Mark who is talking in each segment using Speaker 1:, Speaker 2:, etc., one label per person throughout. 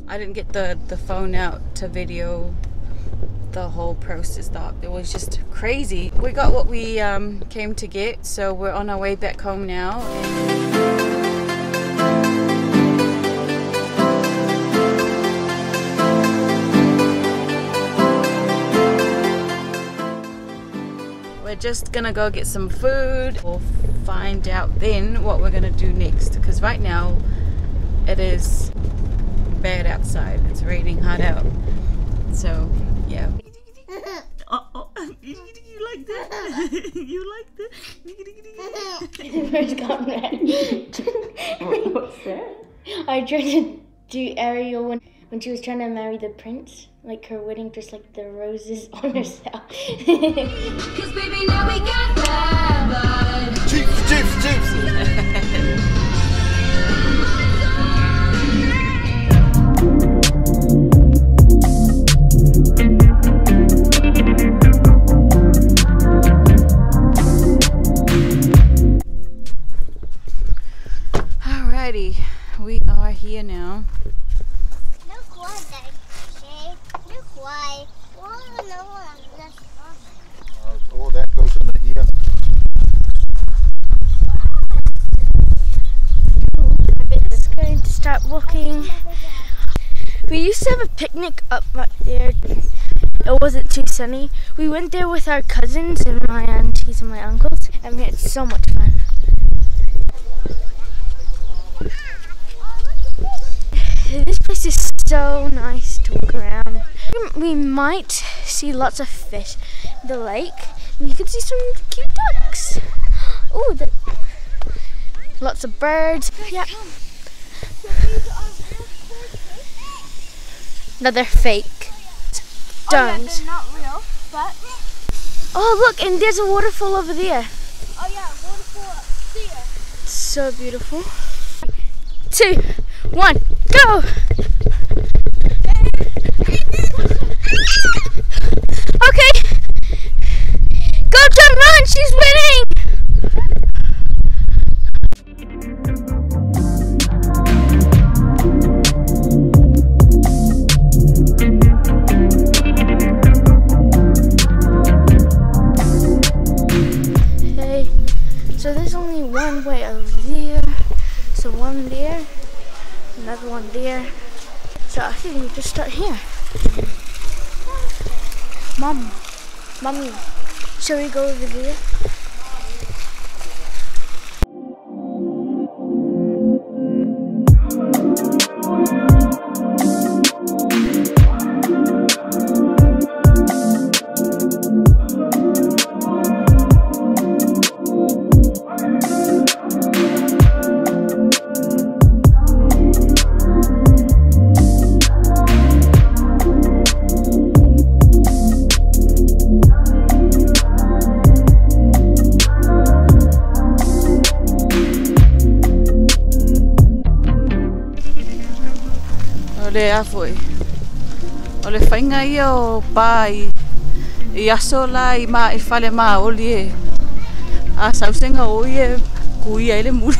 Speaker 1: I didn't get the phone out to video the whole process though. It was just crazy. We got what we came to get, so we're on our way back home now. We're just gonna go get some food. We'll find out then what we're gonna do next, because right now it is bad outside. It's raining hard out. So yeah. Oh, you like that? You like that?
Speaker 2: First got red.
Speaker 1: What's that?
Speaker 2: I tried to do Ariel when she was trying to marry the prince, like her wedding dress, like the roses on herself.
Speaker 3: Cause baby, now we got that blood.
Speaker 4: Chips, chips, chips.
Speaker 1: Alrighty, we are here now.
Speaker 5: Look what they say. Look why.
Speaker 4: All that goes under here.
Speaker 2: We're just going to start walking. We used to have a picnic up there. It wasn't too sunny. We went there with our cousins and my aunties and my uncles, and we had so much fun. This place is so nice to walk around. We might see lots of fish in the lake, and you can see some cute ducks. Oh, lots of birds. Yeah. No, they're fake. Stones.
Speaker 6: Oh, yeah, they're not real, but...
Speaker 2: Oh, look, and there's a waterfall over there.
Speaker 6: Oh yeah, waterfall up there.
Speaker 2: It's so beautiful. 2, 1, go! Okay! Go, John, run! She's winning! Okay, so there's only one way over there. So one there, another one there. So I think we just start here. Mom, Mommy, shall we go over there?
Speaker 1: O le afoi. O le whainga ia o pā i aso la i ma i whale mā oli e. A sausenga o ie kuia ele muri.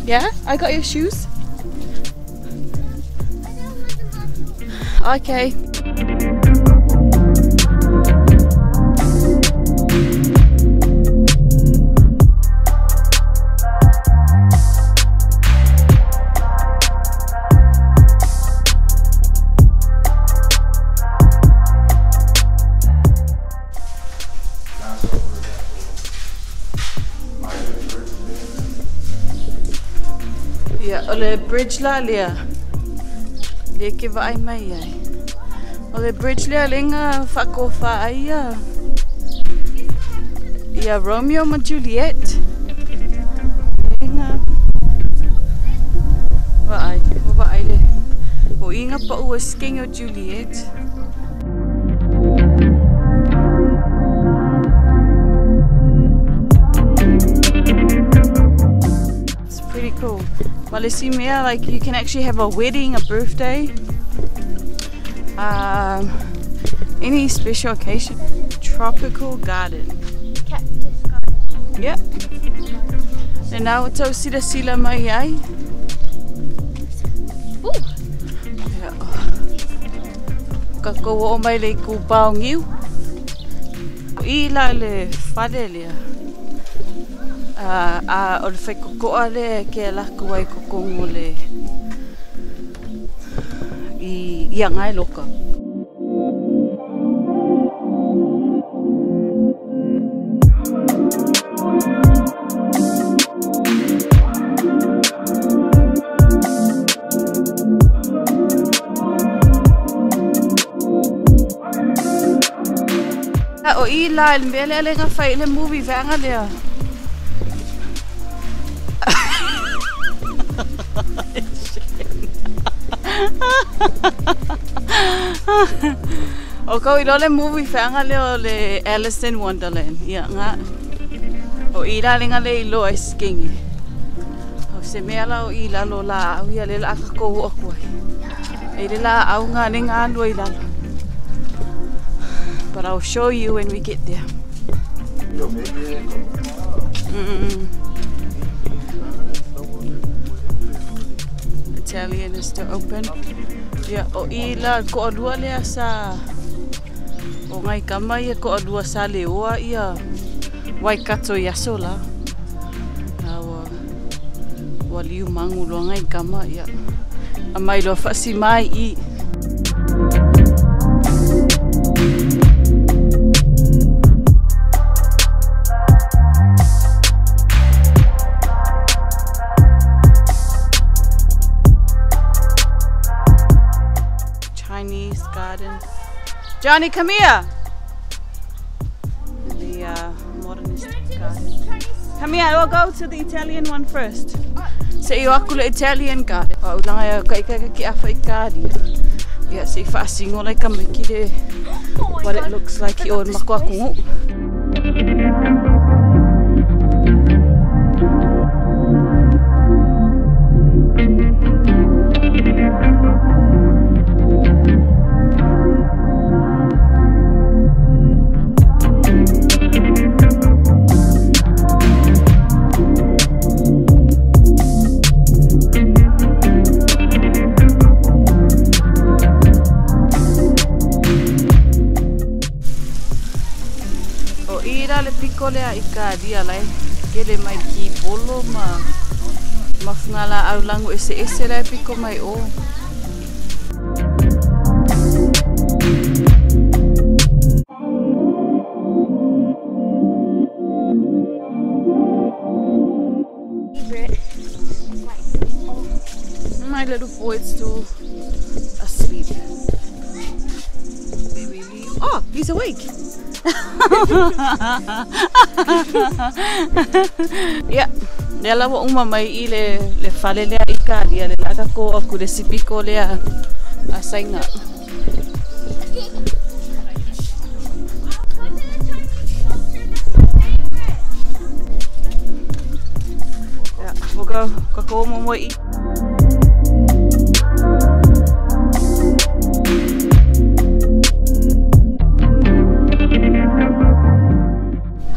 Speaker 1: Yeah, I got your shoes. Okay. Ia, o le bridge la lea. Le ke vaai mai ai. O le bridge lea lenga whakofa ai ia. Ia Romeo ma Juliet. Lenga. Vaai, o vaai le. O inga pa ua sking o Juliet. cool. Well, like you can actually have a wedding, a birthday, any special occasion. Tropical garden.
Speaker 2: Cactus garden.
Speaker 1: Yep. And now it's au sila sila mai ai.
Speaker 2: Ooh.
Speaker 1: Yeah. Ka ko o mai le ku pao ngiu. I la le fale lea. A o le whai kokoa le ke la kuai kokongo le i a ngai loka. O i la le mele le ngā whai le movie whaanga lea. O kau i le movie whaanga lea o le Alice in Wonderland. Ia ngā. O i la lenga le i loa i skingi. O se mea la o i lalo la au ia le la aka kou o kuai. E le la au ngā le ngā lua i lalo. But I'll show you when we get there. Italian is still open. Yeah, o i la ko alua lea sa o ngai kama ia ko alua sa leoa ia Waikato i aso la. Ua liu mangu loa ngai kama ia. A mai loa whaasi mai i. Chinese garden. Johnny, come here! The modernist garden. Come here, we'll go to the Italian one first. Se i aku le Italian garden. O ulanga ia kai kai ki awha i kāri. Ia, se i whaasingo lai ka mai ki le what it looks like i o makoa kungu. Lea i ka ria lai kele mai ki polo ma mawhangala au lango ese ese lai piko mai o. My little boy is still asleep. Baby Leo. Oh, he's awake. Yeah, lea lawa uma mai i le fale lea i ka lia le laka ko aku le sipiko lea a sainga. Yeah, we'll go ka ko mo mo i.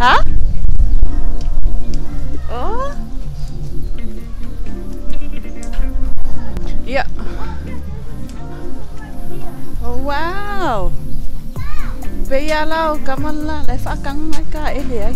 Speaker 1: Huh? Oh? Yeah. Oh, wow. Peia lau kamala le whaakanga ai ka ele ai.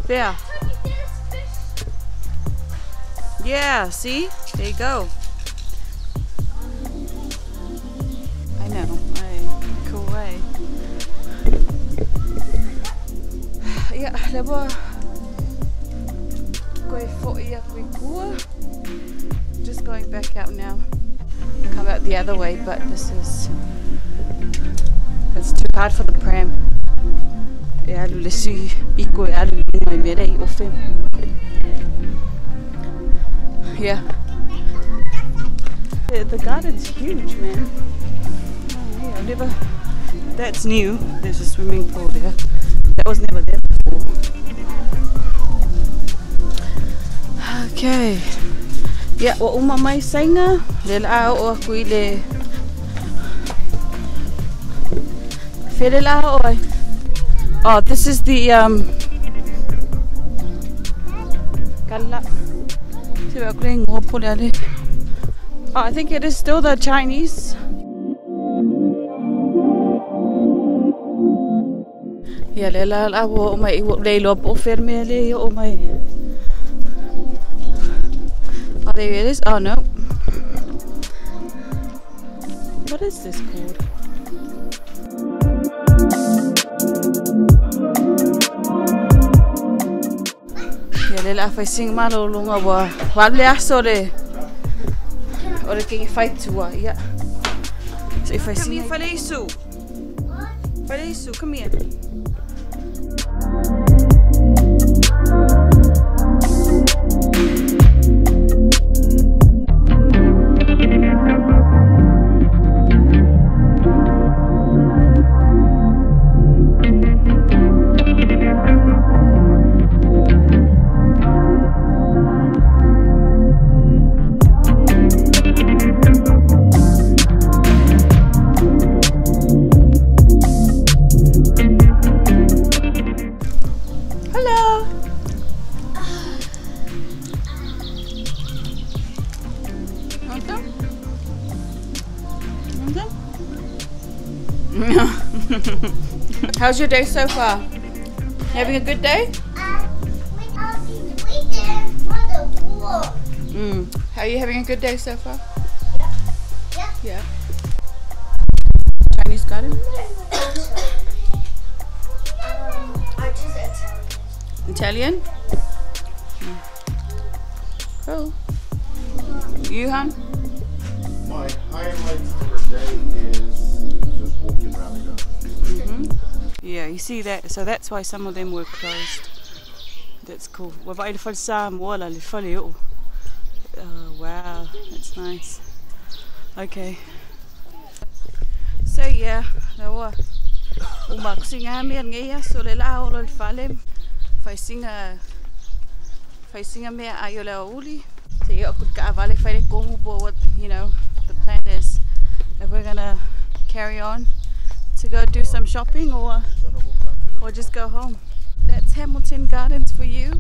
Speaker 1: There. Yeah, see? There you go. I know. Cool way. Yeah, lewa Koe fo'i aku i kua. Just going back out now. Come out the other way, but this is, it's too hard for the pram. E alu le sui piko e alu lunga i mere i ofe. Yeah. The garden's huge, man. Oh, yeah, I've never. That's new. There's a swimming pool there. That was never there before. Okay. Yeah, wa uma mai sainga. Le la o aku i le. Fele la o ai. Oh, this is the Kala. Oh, I think it is still the Chinese. Yeah, le la la wo mai le lo po ferme le o mai. Oh, there it is. Oh no. What is this called? Yeah, le la fai sing malo lunga wa. Wa le aso le. O le kingi fai tua. Yeah. So if I see Falesu. Falesu, come here. Hello. Want them? Want them? How's your day so far? Having a good day?
Speaker 5: We did for the walk.
Speaker 1: How are you having a good day so far?
Speaker 5: Yeah.
Speaker 1: Yeah. Chinese garden?
Speaker 2: I choose Italian.
Speaker 1: Italian? Mm. Cool. You, Han?
Speaker 4: My highlight for the day is just walking around the garden.
Speaker 1: Mm-hmm. Yeah, you see that? So that's why some of them were closed. That's cool. Oh, wow, that's nice. Okay. So yeah, you know, the plan is if we're gonna carry on to go do some shopping or just go home. That's Hamilton Gardens for you.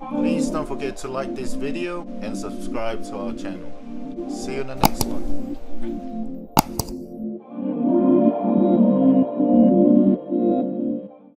Speaker 4: Please don't forget to like this video and subscribe to our channel. See you in the next one.